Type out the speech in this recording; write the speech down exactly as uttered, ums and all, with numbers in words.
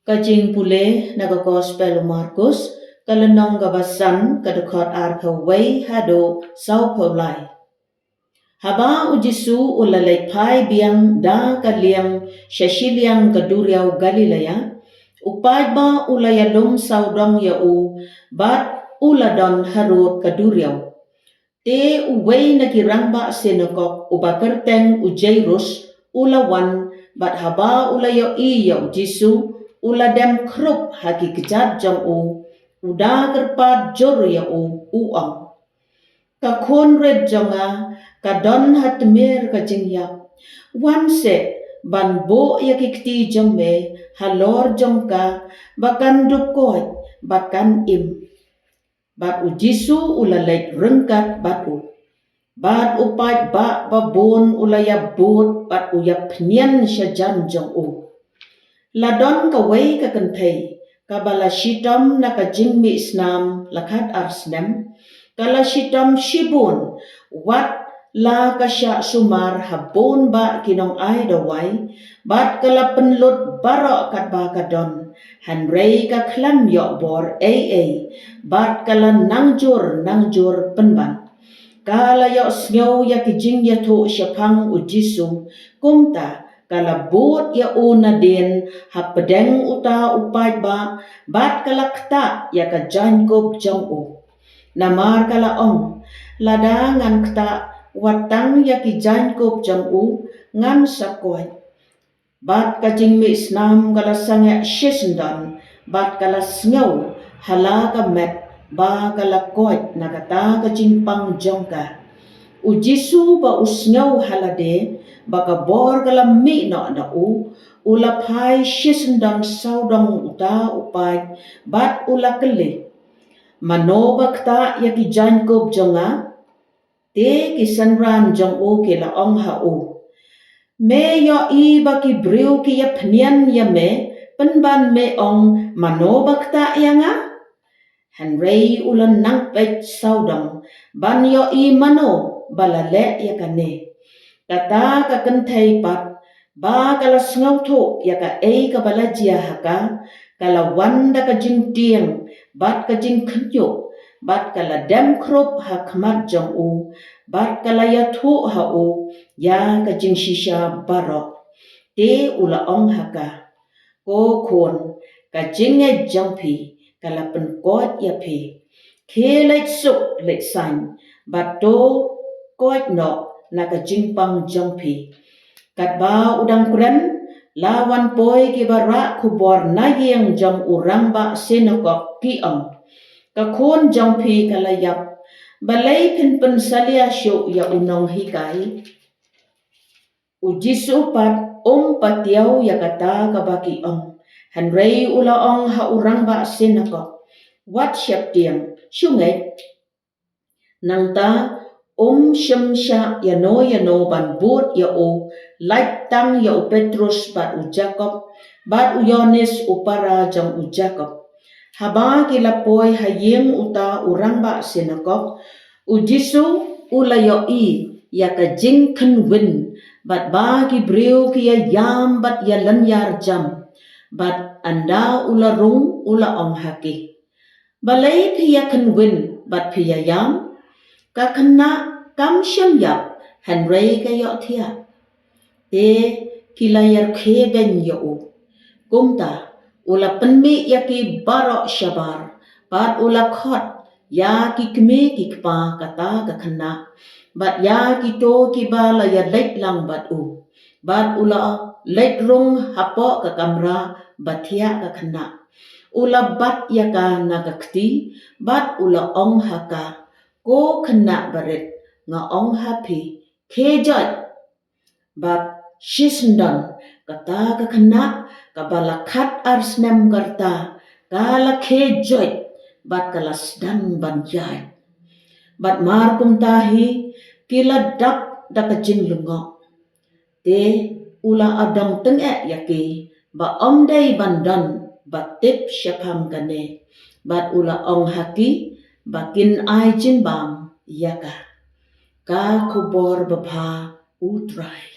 Ka jingpule na ka Gospel u Markus, ka lynnong kaba san, ka dkhot arphew wei haduh sawphew lai. Haba u Jisu u la leit phai biang da ka liang sha shiliang ka duriaw Galilea, u paidbah u la ïalum sawdong ïa u, bad u la don harud ka duriaw. Te uwei na ki rangbah synagog uba kyrteng u Jairus u la wan, bad haba u la ïohi ïa u Jisu, u la dem khrup ha ki kjat jong u, u da kyrpad jur ïa u, u ong: Ka khun rit jong nga ka don ha tmier ka jingïap. Wan seh ban buh ïa ki kti jong me halor jong ka, ba kan dup koit bad kan im. Bad u Jisu u la leit ryngkat bad u. Bad u paidbah babun u la ïabud bad u ïaphnian sha jan jong u. La don kawei ka kynthei kaba la shitom na ka jingmih snam la khatar snem, ka la shitom shibun, wat la ka shah sumar ha bun bah ki nongai dawai, bad ka la pynlut baroh katba ka don, hynrei ka khlem ïoh bor ei ei, bad ka la nangjur nangjur pynban. Ka la ïohsngew ïa ki jingïathuh shaphang u Jisu, kumta ka la bud ïa u nadien hapdeng uta u paidbah, bad ka la ktah ïa ka jaiñkup jong u. Namar ka la ong: Lada ngan ktah wat tang ïa ki jaiñkup jong u, ngan sa koit. Bad ka jingmih snam ka la sangeh shisyndon, bad ka la sngew ha la ka met ba ka la koit na kata ka jingpang jong ka. U Jisu ba u sngew ha lade ba ka bor ka la mih noh na u, u la phai shisyndon sawdong uta u paid, bad u la kylli: Mano ba ktah ïa ki jaiñkup jong nga? Te ki synran jong u ki la ong ha u: Me ïohi ba ki briew ki ïaphnian ïa me, pynban me ong: Mano ba ktah ïa nga? Hynrei u la nang peit sawdong ban ïohi mano ba la leh ïa kane. Kata ka kynthei pat, ba ka la sngewthuh ïa kaei kaba la jia ha ka, ka la wan da ka jingtieng bad ka jingkhynñiuh, bad ka la dem khrup ha khmat jong u, bad ka la ïathuh ha u ïa ka jingshisha baroh. Te u la ong ha ka: Ko khun, ka jingngeit jong phi ka la pynkoit ïa phi. Khie leit suk leit saiñ, bad to koit noh na ka jingpang jong phi. Katba u dang kren, la wan poi kiba rah khubor na ïing jong u rangbah synagog, ki ong: Ka khun jong phi ka la ïap. Balei phin pynsalia shuh ïa u nonghikai? U Jisu pat um patiaw ïa kata kaba ki ong, hynrei u la ong ha u rangbah synagog: Wat sheptieng, shu ngeit. Nangta um shym shah ïano ïano ban bud ïa u, lait tang ïa u Petrus bad u Jakob, bad u Ïoannis u para jong u Jakob. Haba ki la poi ha ïing uta u rangbah synagog, u Jisu u la ïohi ïa ka jingkhynwin, bad ba ki briew ki ïa ïam bad ïa lynñiar jam. Bad ynda u la rung, u la ong ha ki: Balei phi ïa khynwin bad phi ïa ïam? Ka khynnah kam shym ïap, hynrei ka ïohthiah. Te ki la ïa rkhie beiñ ïa u. Kumta u la pynmih ïa ki baroh shabar, bad u la khot ïa ki kmie ki kpa kata ka khynnah, bad ïa kito kiba la ïa leit lang bad u. Bad u la leit rung hapoh ka kamra ba thiah ka khynnah. U la bat ïa ka na ka kti, bad u la ong ha ka: Ko khynnah barit, nga ong ha phi, khie joit. Bad shisyndon kata ka khynnah kaba la khatar snem ka rta, ka la khie joit, bad ka la sdang ban ïaid. Bad mar kumta hi ki la dap da ka jinglyngngoh. Te u la adong tyngeh ïa ki ba ym dei ban don ba tip shaphang kane. Bad u la ong ha ki ba kin ai jingbam ïa ka. Ka khubor babha u Trai.